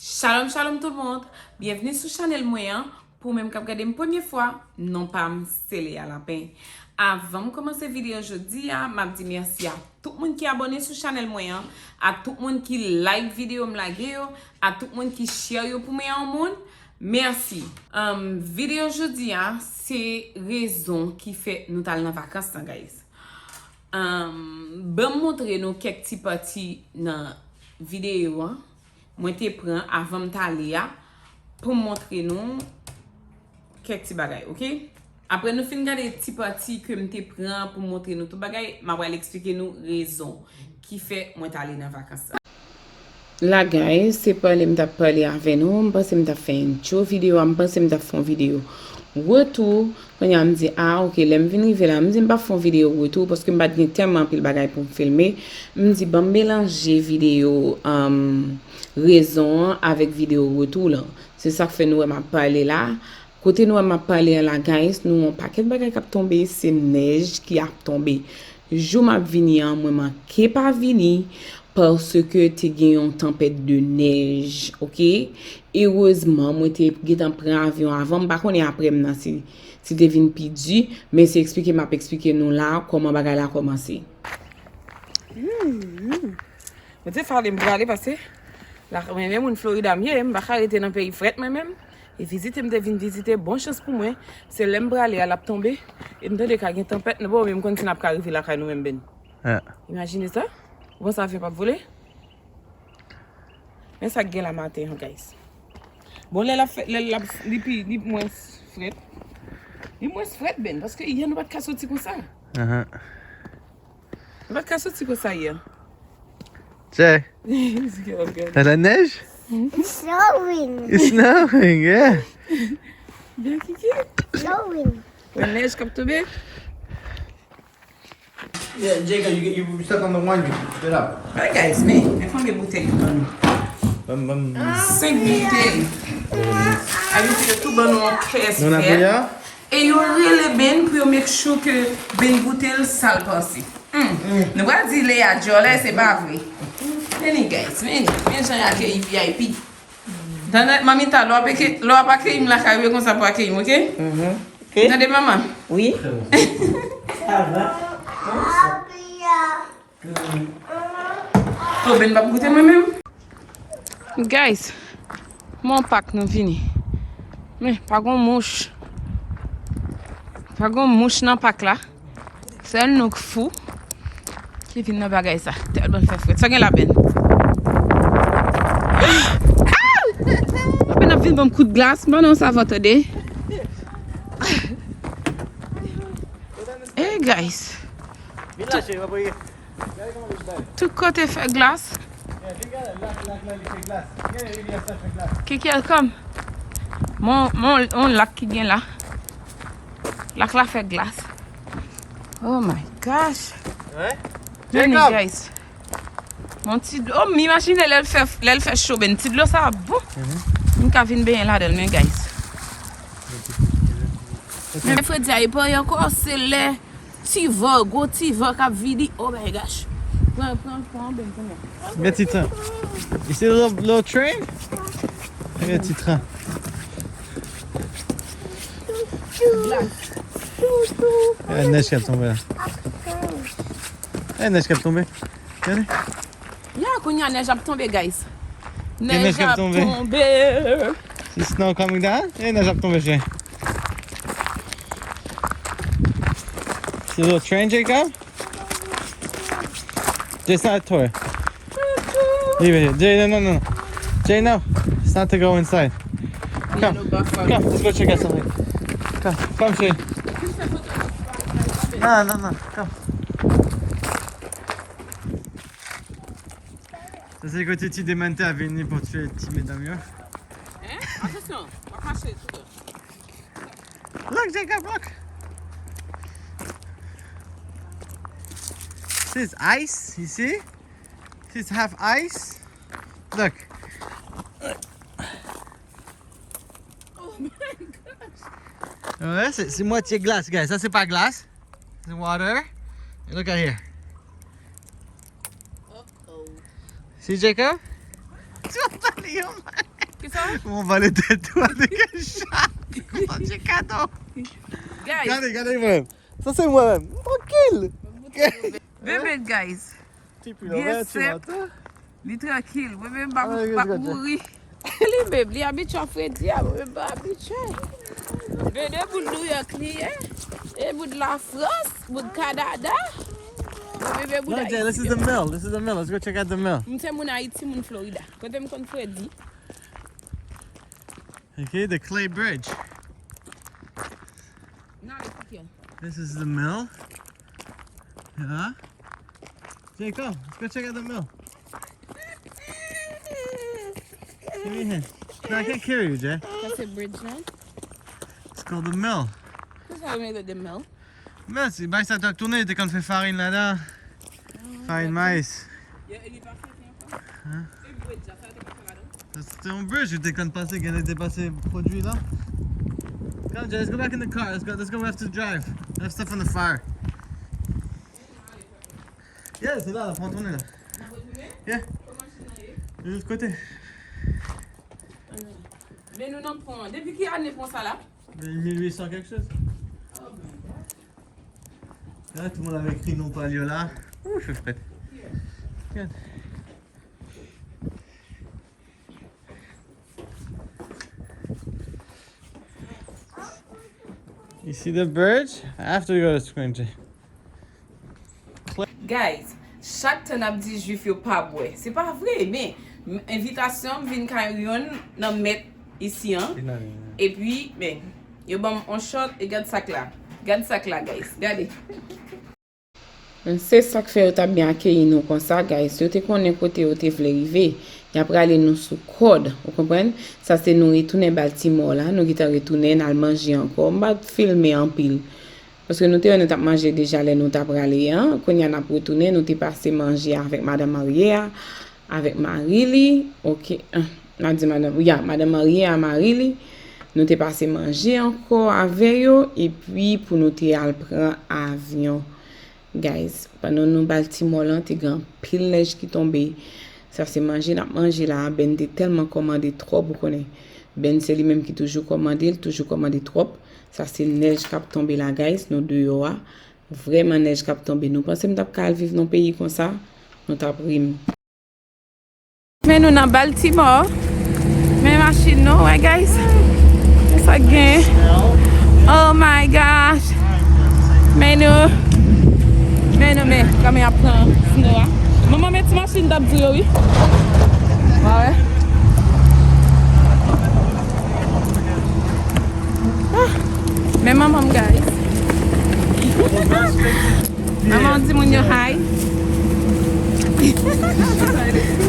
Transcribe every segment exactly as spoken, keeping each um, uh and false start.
Shalom, shalom tout moun. Byenvni sou chanèl mwen an. Pou ou menm k ap gade m premye fwa, non pa m se Lea Lapin. Avan m kòmanse videyo jodi a, m ap di mèsi a tout moun ki abòne sou chanèl mwen an, a tout moun ki like videyo m lage yo, a tout moun ki share yo pou mwen an moun. Mèsi. Anm, videyo jodi a, se rezon ki fè nou t al nan vakans lan, guys. Anm, ban m montre nou kèk ti pati nan videyo an. Mwen te pran avan m t ale a pou m montre nou kèk ti bagay, oke? Apre nou fin gade ti pati ke m te pran pou m montre nou tout bagay, m ap pral eksplike nou rezon ki fè mwen t ale nan vakans sa. La, guys, se pale m t ap pale avè nou. M panse m t ap fè intro videyo a, m panse m t ap fè yon videyo retou. Kounye a m di, ah, oke, lè m vin rive la, m di m p ap fè yon videyo retou, paske m pa t gen tèlman anpil bagay pou m filme. M di, ban m melanje videyo, um, rezon an avèk videyo retou lan. Se sa k fè nou wè m ap pale la. Kote nou wè m ap pale an la, guys, nou wè yon pakèt bagay k ap tonbe, se nèj ki ap tonbe. Jou m ap vini an, mwen manke pa vini, paske te gen yon tanpèt de nèj, oke? Erezman, mwen te gentan pran avyon avan, m pa konnen aprè m nan si, si te vin pi di, men se eksplike m ap eksplike nou la kòman bagay la kòmanse. Hmm, hmm. Mwen te fale m prale pase la, mwen menm moun Florida m ye, m pa ka rete nan peyi frèt mwen menm. E vizite m te vin vizite, bon chans pou mwen, se lè m prale a l ap tonbe, e m tande ka gen tanpèt, nan bon, men m konn si n ap ka rive lakay nou menm, Ben. Ah. Imajine sa. Ou panse avyon p ap vole? Men sa k gen la maten an, guys. Bon, lè l ap fè, lè l ap, li pi, li mwens frèt. Li mwens frèt, Ben, paske yè nou pa t ka soti konsa. Ahan. Nou pa t ka soti konsa yè. Che. Sa la nèj? It's snowing. It's snowing, yeah. Byen kiki. Snowing. Wè nèj k ap tonbe. Yeah, Jacob, you, you step on the one, you pick it up. Alright, guys, men, men konbyen boutèy yo ban nou? Bam, bam. Senk boutèy. Ay, yo tou ban nou yon kès vè. E yo rele Ben pou yo make sure ke Ben goute l, sa l panse. Hmm. Nou pral di Lea djòlè, se pa vre. Vini, guys, vini. Men jan y akeyi V I P. Tande, Mamita, lè w ap ake-, lè w ap akeyi m lakay ou, e konsa pou akeyi m, oke? Mhm. Oke. Tande, manman. Wi. Sa va? Oh, Ben p ap goute mwen menm. Guys, men yon pak nou vini. Men, pa gon mouch. Pa gon mouch nan pak la. Sèl nou k fou ki vin nan bagay sa. Tèlman l fè frèt. Sa gen la, Ben? Ah! Ben ap vin ban m kout glas. M pa nan yon savan, tande. Hey, guys. Tout, tout kote fè glas. Kiki, come. Mon, mon, on lak ki gen la. Lak la fè glas. Oh my gosh. Vini, guys. Mon ti dlo, m imajine lè l fè, lè l fè cho, Ben, ti dlo sa bon. Mhm. M ka vin benyen ladan l, men, guys. Men fredi a, e pa ankò, se lè ti van, gwo ti van k ap vini. Oh my gosh. Pran, pran, pran, Ben, pran. Men ti tren. You see the little, little train? Men ti tren. Glas. E nèj k ap tonbe la. E nèj k ap tonbe. Gade. Ya, kounye a nèj ap tonbe, guys. Nèj ap tonbe. See snow coming down? E nèj ap tonbe, Jay. See the little train, Jacob? Jay, it's not a toy. Leave it here. Jay, no, no, no. Jay, no. It's not to go inside. Come. Come, let's go check out something. Come, come, Jay. No, no, no. Come. Sa se kote ti demante a vini pou tye ti medam yo. Hein? Attention, w ap mache tou. Look, Jacob, look. This is ice, you see? This half ice. Look. Oh my gosh. Ouais, c'est, c'est moitié glace, guys. Ça, c'est pas glace. C'est water. And look at here. Uh-oh. See, Jacob? Totally, oh my Ou vale tèt ou avèk yon chat. Manje kado. Guys. Gade, gade mwen. Sa se mwen menm. Trankil. Bebe, guys. Byen senp. Li trankil. Mwen menm pa, pa kouri. Li menm, li abitye a fredi a, mwen menm pa abitye. Bebe bout New York li ye. E bout Lafrans, bout Kanada. Mwen bebe bout Ayiti. No, Jay, this is the mill. This is the mill. Let's go check out the mill. M se moun Ayiti, moun Florida. Kote m konn fredi. Okay, the clay bridge. N ale sou kè. This is the mill. Yeah. Jay, come. Let's go check out the mill. Give me a hand. No, I can't carry you, Jay. Sa se bridge lan. It's called the mill. Kisa yo rele the mill? Mèsi, bay sa t ap tounen, yo te konn fè farin ladan. Farin mayis. Hein? Se yon bridge, yo te konn pase, gen te pase pwodui la. Come, Jay, let's go back in the car. Let's go, let's go, we have to drive. We have stuff on the fire. Yeah, se la, la, pran tounen la. Yeah. Yo lòt kote. Men nou nan pon an. Depi ki ane pon sa la? Mil uit san kèk choz. Oh my God. La, tout moun avèk rinon pa l yo la. Ou, chouchpèt. Gad. You see the bridge? After we go to Squinty. Guys, chak tan n ap di Jwif yo pa bwè. Se pa vre, men m, envitasyon m vin kay youn nan mèt isi an. Epi, men, yo ban m on shot, e gad sa k la. Gad sa k la, guys. Gade. Men se sa k fè yo t ap byen akeyi nou konsa, guys. Yo te konnen kote yo te vle rive. Y ap rale nou sou kòd, ou konprann? Sa se nou retounen Baltimore la. Nou gentan retounen, n al manje ankò. M pa t filme anpil. Paske nou te wè nou t ap manje deja lè nou t ap prale an. Kounye a n ap retounen, nou te pase manje avèk madanm marye a, avèk mari li, oke, ah, m ap di madanm, ya, madanm marye a, mari li. Nou te pase manje ankò avè yo, epi pou nou te al pran avyon. Guys, pandan nou Baltimore lan, te gen anpil nèj ki tonbe. Sa se manje n ap manje la, Ben te tèlman kòmande twòp, ou konnen. Ben se li menm ki toujou kòmande, l toujou kòmande twòp. Sa se nèj k ap tonbe la, guys, nou deyò a. Vrèman nèj k ap tonbe. Nou panse m t ap ka al viv nan peyi konsa? Nou t ap ri m. Men nou nan Baltimore. Men machin nou, wè, guys. Men sa k gen. Oh my gosh. Men nou. Men nou, men kòman y ap pran snow a. Manman, men ti machin t ap di yo, wi. Wè, wè. Ah, men manman m, guys. Manman, di moun yo hi.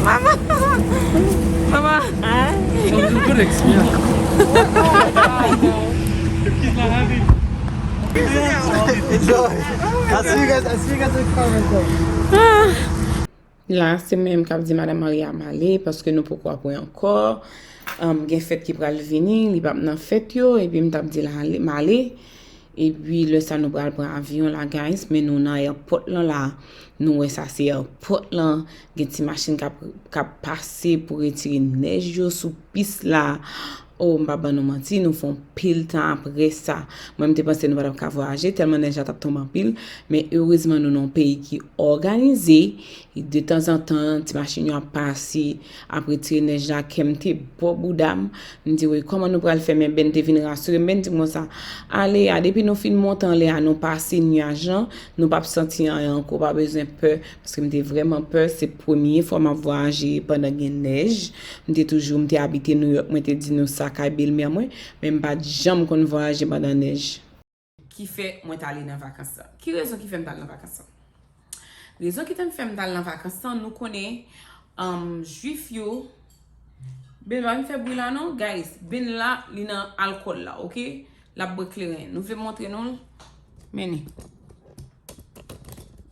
Manman. Manman. Hein? Don't do good experience. She's not happy. Enjoy. I'll see you guys. I'll see you guys in the car rental. Ah. La, se mwen menm k ap di madanm marye a m ale, paske nou poko ap wè ankò. Anm, gen fèt ki pral vini, li p ap nan fèt yo, epi m t ap di l ale, m ale. Epi lè sa nou pral pran avyon la, guys, men nou nan airport lan la. Nou wè sa se airport lan, gen ti machin k ap, k ap pase pou retire nèj yo sou pis la. Oh, m pa ban nou manti, nou fè yon pil tan apre sa. Mwen, m te panse nou pa t ap ka vwayaje, tèlman nèj la t ap tonbe anpil. Men erezman, nou nan yon peyi ki òganize. Detanzantan, ti machin yo ap pase, ap retire nèj la, kè m te bò bouda m. M di, "Wi, kòman nou pral fè?" Men Ben te vin rasire m, Ben di m konsa, "Ale a, depi nou fin monte anlè a, nou pase nyaj lan, nou p ap santi anyen ankò, pa bezwen pè." Paske m te vrèman pè, se premye fwa m ap vwayaje pandan gen nèj. M te toujou, m te abite New York, mwen te di nou sa kay belmè mwen, men m pa t janm konn vwayaje pandan nèj. Ki fè mwen t ale nan vakans lan. Ki rezon ki fè m t al nan vakans lan? Rezon ki te fè m t al nan vakans lan, nou konnen, um, Jwif yo, Ben pa vin fè bri la non, guys. Ben la, li nan alkòl la, oke? L ap bwè kleren. Nou vle montre nou l? Men li.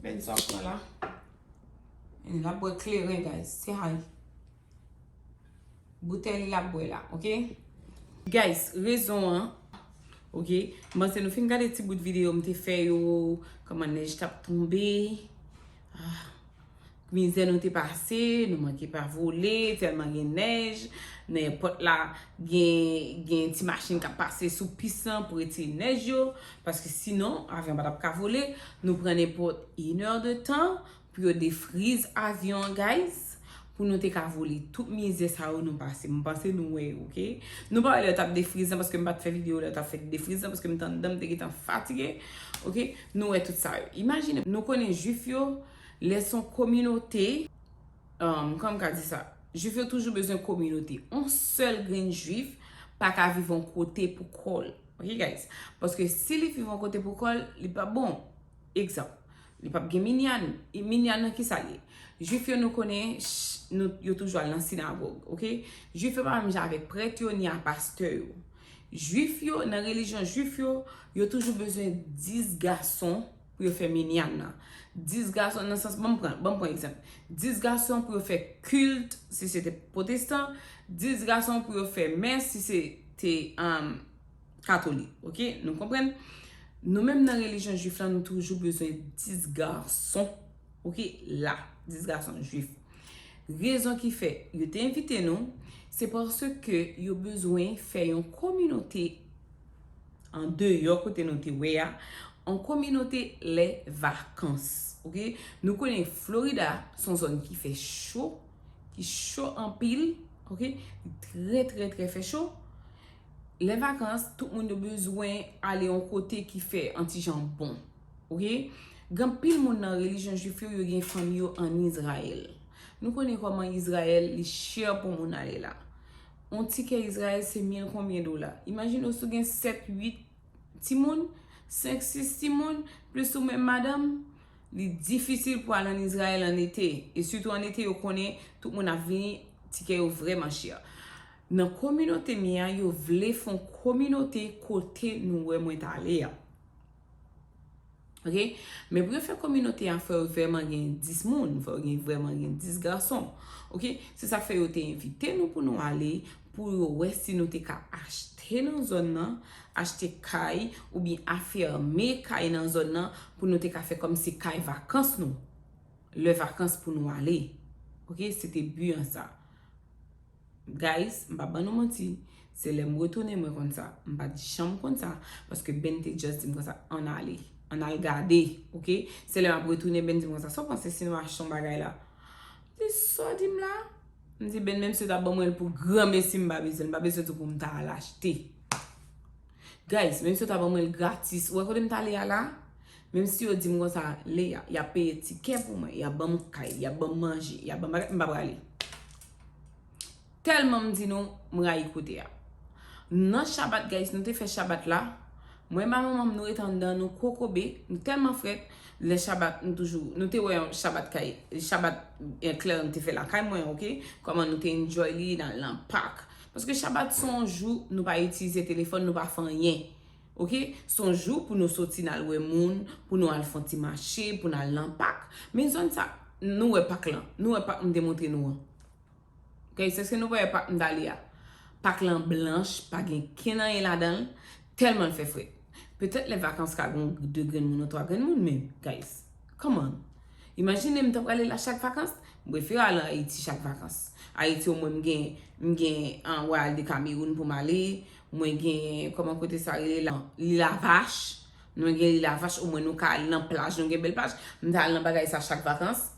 Ben sa w pran la. Men li, l ap bwè kleren, guys. Se high. Boutèy li l ap bwè la, oke? Guys, rezon an, oke? M panse nou fin gade ti bout videyo m te fè yo, kòman nèj t ap tonbe. Ah, mizè nou te pase, nou manke pa vole, tèlman gen nèj, nan èpòt la, gen, gen ti machin k ap pase sou pis lan pou retire nèj yo, paske sinon, avyon pa t ap ka vole, nou pran nenpòt inè de tan pou yo defriz avyon an, guys, pou nou te ka vole tout mizè sa yo nou pase. Mwen panse nou wè yo, oke? Nou pa wè lè yo t ap defriz lan, paske m pa t fè videyo lè yo t ap fè defriz lan, paske m t anndan, m te gentan fatige, oke? Nou wè tout sa yo. Imajine, nou konnen Jwif yo, lè se yon kominote, um, kòman m ka di sa? Jwif yo toujou bezwen kominote. Yon sèl grenn Jwif pa ka viv yon kote pou kò l. Oke, guys? Paske si li viv yon kote pou kò l, li p ap bon. Egzanp, li p ap gen minyan. E minyan nan ki sa l ye? Jwif yo nou konnen, ch- nou, yo toujou al nan sinagòg, oke? Jwif yo pa menm jan avèk prèt yo, ni a pastè yo. Jwif yo, nan relijyon jwif yo, yo toujou bezwen dis gason pou yo fè minyan nan. Dis gason nan sans, ban m pran, ban m pran egzanp. Dis gason pou yo fè kilt, si se te pwotestan, dis gason pou yo fè mès, si se te, um, katolik, oke? Nou konprann? Nou menm nan relijyon jwif lan, nou toujou bezwen dis gason, oke? La, dis gason jwif. Rezon ki fè yo te envite nou, se paske yo bezwen fè yon kominote andeyò kote nou te wè a, yon kominote lè vakans, oke? Nou konnen Florida se yon zòn ki fè cho, ki cho anpil, oke? Li trè, trè, trè fè cho. Lè vakans, tout moun yo bezwen ale yon kote ki fè yon ti jan bon, oke? Gen anpil moun nan relijyon jwif yo, yo gen fanmi yo ann Izrayèl. Nou konnen kòman Izrayèl, li chè pou moun ale la. Yon tikè Izrayèl se mil konbyen dola? Imajine w si w gen sèt, uit timoun, senk, sis timoun, plis ou menm madanm, li difisil pou al ann Izrayèl an ete. E sitou an ete, yo konnen tout moun ap vini, tikè yo vrèman chè. Nan kominote m ye a, yo vle fè yon kominote kote nou wè mwen t ale a. Oke? Men pou yo fè kominote a, fò yo vrèman gen dis moun, fò yo gen, vrèman gen dis gason. Oke? Se sa k fè yo te envite nou pou nou ale, pou yo wè si nou te ka achte nan zòn nan, achte kay, oubyen afème kay nan zòn nan, pou nou te ka fè kòmsi kay vakans nou. Lè vakans pou nou ale. Oke? Se te bi an sa. Guys, m pa ban nou manti. Se lè m retounen mwen konn sa. M pa t janm konn sa. Paske Ben te just di m konsa, ann ale. Ann al gade, oke? Se lè m ap retounen, Ben di m konsa, sa w panse si nou achte yon bagay la? M di, sa w di m la? M di, Ben, menm si w ta ban mwen l pou granmesi, m pa bezwen l. M pa bezwen tou pou m ta al achte. Guys, menm si yo ta ban mwen l gratis, ou wè kote m t ale a la? Menm si yo di m konsa, Leya, y ap peye tikè pou mwen, y ap ban m kay, y ap ban m manje, y ap ban m bagay, m pa prale. Tèlman m di nou, m rayi kote a. Nan Shabbat, guys, nou te fè Shabbat la. Mwen, manman m, nou rete anndan, nou kokobe, nou tèlman frèt. Lè Shabbat, nou toujou, nou te wè yon Shabbat kay, Shabbat, eh, klè, nou te fè lakay mwen, oke? Kòman nou te enjoy li, n al nan pak. Paske Shabbat se yon jou nou pa itilize telefòn, nou pa fè anyen. Oke? Se yon jou pou nou soti n al wè moun, pou nou al fè yon ti mache, pou n al nan pak. Men zòn sa, nou wè pak lan. Nou wè pak m te montre nou an. Guys, èske nou pa wè pak m t ale a? Pak lan blanch, pa gen kenn anyen ladan l, tèlman l fè frèt. Petèt lè vakans ka gen yon de grenn moun ou twa grenn moun, men, guys, come on. Imajine m ta prale la chak vakans, m prefere al an Ayiti chak vakans. Ayiti omwen m gen, m gen, an, Royal de Cameroun pou m ale, mwen gen, kòman kote sa rele la? Lil a Vach. Nou gen Lil a Vach, omwen nou ka al nan plaj, nou gen bèl plaj. M ta al nan bagay sa chak vakans.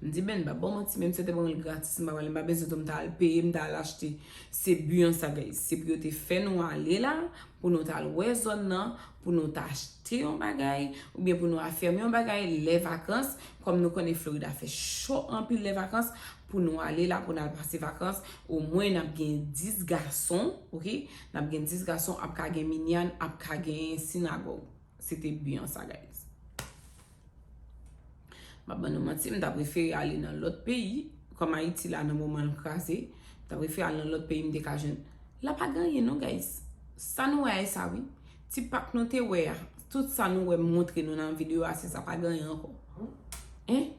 M di, Ben, m pa ba w manti, menm si yo te ban mwen l gratis, m pa prale, m pa bezwen tou m ta al peye, m ta al achte. Se bi an sa, guys. Se pou yo te fè nou ale la, pou nou ta al wè zòn nan, pou nou ta achte yon bagay, oubyen pou nou afème yon bagay lè vakans. Kòm nou konnen Florida fè cho anpil lè vakans, pou nou ale la, pou n al pase vakans, omwen n ap gen dis gason, oke? N ap gen dis gason, ap ka gen minyan, ap ka gen sinagòg. Se te bi an sa, guys. M pa ban nou manti, m ta prefere ale nan lòt peyi. Kòm Ayiti la, nan moman l kraze, m ta prefere al nan lòt peyi, m te ka jwenn. La pa gen anyen non, guys. Sa nou wè a, e sa wi. Ti pak nou te wè a, tout sa nou wè m montre nou nan videyo a, se sa, pa gen anyen ankò. Hein?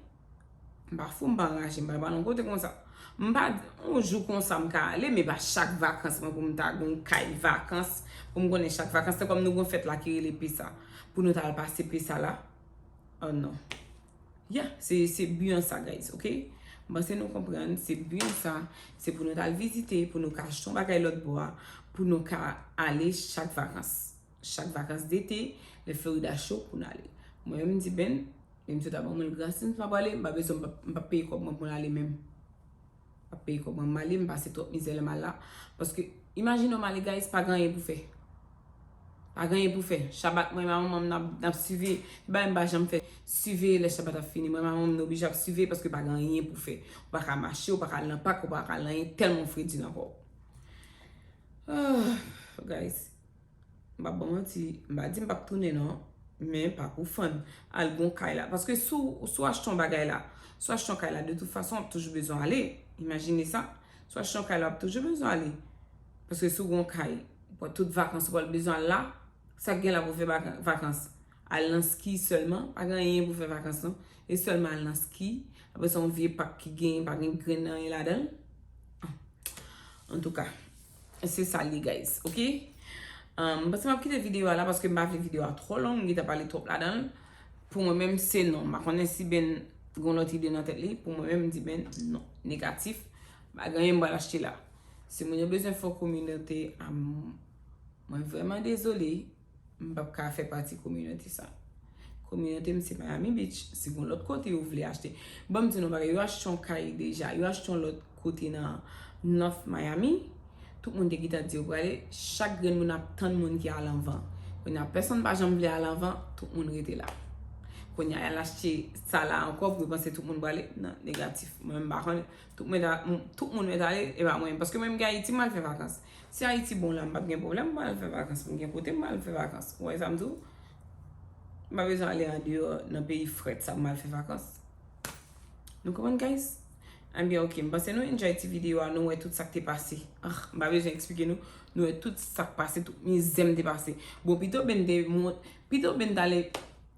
M pa fou, m pa anraje, m pa pral yon kote konsa. M pa di, yon jou konsa m ka ale, men pa chak vakans mwen pou m ta gon kay vakans, pou m konnen chak vakans, se kòm nou gon fèt la ki rele Pesa, pou nou ta al pase Pesa la. Oh non. Ya, se, se bi an sa, guys, ok? M panse nou konprann, se bi an sa, se pou nou t al vizite, pou nou ka achte yon bagay lòt bò a, pou nou ka ale chak vakans. Chak vakans dete, lè Florida cho pou n ale. Mwen menm, m di Ben, menm si w ta ban mwen l gratis, m pa prale, m pa bezwen, m p ap, m p ap peye kòb mwen pou n ale menm. M p ap peye kòb mwen, m ale, m pase twòp mizè lè m al la. Paske, imajine w m ale, guys, pa gen anyen pou fè. Pa gen anyen pou fè. Chabat mwen, manman m, n ap, n ap siveye. Se bagay m pa janm fè. Siveye lè chabat ap fini. Mwen, manman m, nou oblije ap siveye paske pa gen anyen pou fè. Ou pa ka mache, ou pa ka al nan pak, ou pa ka al nan anyen, tèlman fredi nan kò w. Ah, guys, m p ap ba w manti, m pa di m p ap tounen non, men pa pou fann. Al gon kay la. Paske si w, si w achte yon bagay la, si w achte yon kay la, de tout fason, w ap toujou bezwen ale. Imajine sa. Si w achte yon kay la, w ap toujou bezwen ale. Paske si w gon kay, pou tout vakans, ou pral bezwen al la, sa k gen la pou fè vaka-, vakans? Al nan ski sèlman, pa gen anyen pou fè vakans non. E sèlman al nan ski, apre sa yon vye pak ki gen, pa gen grenn anyen ladan l. Antouka, se sa l ye, guys, ok? Um, m panse m ap kite videyo a la paske m pa vle videyo a twò long, m gentan pale twòp ladan l. Pou mwen menm, se non. M pa konnen si Ben gon lòt ide nan tèt li. Pou mwen menm, m di Ben non. Negatif. Pa gen anyen m pral achte la. Si moun yo bezwen fè yon kominote, am, mwen vrèman dezole. M p ap ka fè pati kominote sa. Kominote m se Miami Beach. Si gon lòt kote yo vle achte. Ban m di nou bagay, yo achte yon kay deja. Yo achte yon lòt kote nan North Miami. Tout moun te gentan di yo prale. Chak grenn moun ap tann moun ki al anvan. Kounye a, pèsonn pa janm vle al anvan. Tout moun rete la. Kounye a, y al achte sa la ankò pou yo panse tout moun prale. Non, negatif. Mwen, m pa konnen. Tout moun, tout moun mèt ale, e pa mwen. Paske mwen, m gen Ayiti, m al fè vakans. Si Ayiti bon la, m p ap gen pwoblèm, m al fè vakans. M gen kote m al fè vakans. Ou wè sa m di w? M pa bezwen ale andeyò nan peyi frèt sa pou m al fè vakans. Nou konprann, guys? Ebyen, ok, m panse nou enjoy ti videyo a, nou wè tout sa k te pase. Ah, m pa bezwen eksplike nou, nou wè tout sa k pase, tout mizè m te pase. Bon, pito Ben te mont, pito Ben t ale,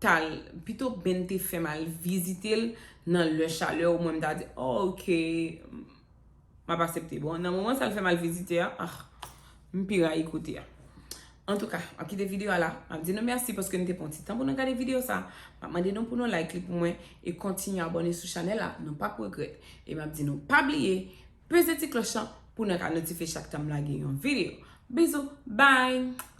t al, pito Ben te fè m al vizite l nan lè chalè, omwen m ta di, oh, ok, m ap aksepte. Bon, nan moman sa l fè m al vizite a, ah, m pi rayi kote a. Antouka, m ap kite videyo a la. M ap di nou mèsi paske nou te pran ti tan pou nou gade videyo sa. M ap mande nou pou nou like li pou mwen e kontinye abòne sou chanèl la. Nou p ap regrèt. E m ap di nou pa bliye peze ti klòch lan pou nou ka notifye chak tan m lage yon videyo. Bizou, bye!